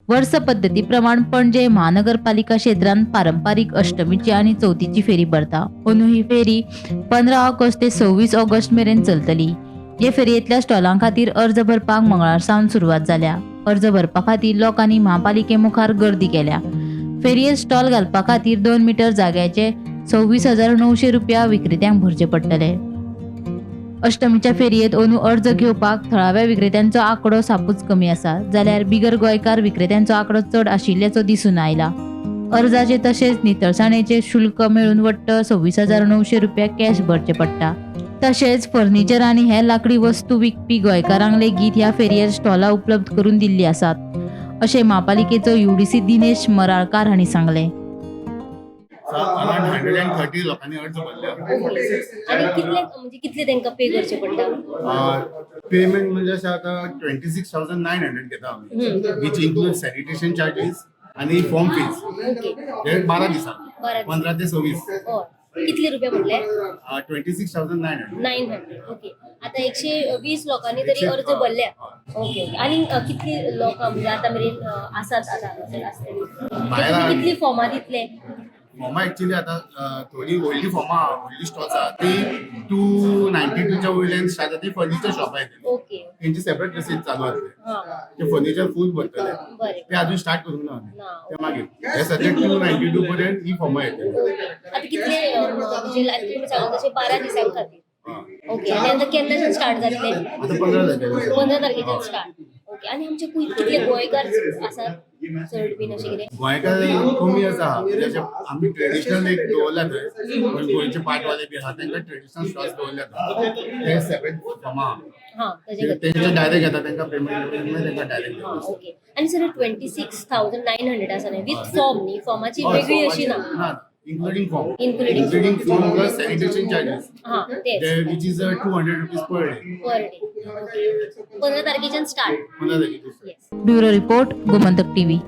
वर्स पद्दती प्रमाण पणजे महानगरपालिका क्षेत्रांत पारंपारीक अष्टमीची आनी चवथीची फेरी भरता. अंदू ही फेरी 15 ऑगस्ट ते 26 ऑगस्ट मेरेन चलतली. हे फेरयेंतल्या स्टॉलां खातीर अर्ज भरपाक मंगळार सावन सुरवात जाल्या. अर्ज भरपा खातीर लोकांनी म्हापालिके मुखार गर्दी केल्या. फेरयेंत स्टॉल घालपा खातीर 2 मिटर जाग्याचे 26,900 रुपया विक्रेत्यांक भरचे पडटले. अष्टमीच्या फेरयेंत अंदू अर्ज घेवपाक थळाव्या विक्रेत्यांचो आंकडो सापूच कमी आसा, जाल्यार बिगर गोंयकार विक्रेत्यांचो आंकडो चड आशिल्ल्याचो दिसून आयला. अर्जाचे तशेंच नितळसाणेचे शुल्क मेळून वट्ट 26,900 रुपया कॅश भरचे पडटा. तशेंच फर्निचर आनी हेर लाकडी वस्तू विकपी गोंयकारांक लेगीत ह्या फेरयेर स्टॉलां उपलब्ध करून दिल्ली आसात, अशें म्हापालिकेचो युडीसी दिनेश मराळकार हांणी सांगलें. अराउंड 130 लोकांनी अर्ज भरले. आणि कितले, म्हणजे कितले तांकां पे करचे पडटा? पेमेंट म्हणजे अशें आतां 26,900 घेता आमी, which include sanitation charges आनी फॉर्म फीज. हे 12 दिसां. 12 दिसां. 15 ते 26. हय, कितले रुपया म्हणले? 26,900. 900, ओके. आता 120 लोकांनी तरी अर्ज भरल्या. ओके ओके आणि कितली लोकां म्हणजे आतां मेरेन आसात, आतां हांगासर आसतली? भायर तुम्ही कितली फॉर्मां दितले? फॉर्मां एक्चुअली आतां थोडी व्हडली फॉर्मां, व्हडली स्टॉल्स आहा ती 292च्या वयल्यान स्टार्ट जाता. ती फर्निचर शॉप आहा. तेंची सेपरेट रसीद चालू आसले. ते फर्निचर फूल भरतले. ते अजून स्टार्ट करूंक ना आमी. ना. ते मागीर हे सद्या 292 पर्यंत ही फॉर्मां येतली. आता कितले म्हणजे आता तुम्ही सांगा तशें 12 दिसां खातीर. ओके, आनी आतां केन्नाच्यान स्टार्ट जातले? आतां 15 तारखेर. 15 तारखेच्यान स्टार्ट. ओके, आनी आमचे कितले गोंयकार आसात चड बीन अशें कितें? गोंयकार कमी आसा. म्हणजे आमी ट्रेडिशनल एक दवरला थंय, पण गोंयचे पाटवाले बी आहा, तांकां ट्रेडिशनल स्टॉल्स दवरल्या ते सेपरेट फॉर्मां. हां, ताजे खातीर. तेंचे डायरेक्ट येता, तांकां पेमेंट, तांकां डायरेक्ट. ओके, आनी सर, 26,900 आसा न्ही, विथ फॉर्म न्ही? फॉर्माची वेगळी अशी ना? ना, including form. Including. Including form plus sanitation charges. हां, तेच. Which is ₹200 per day. Per day. Okay, 15 तारखेच्यान start. 15 तारखेचे. Yes. Bureau report, Gomantak TV.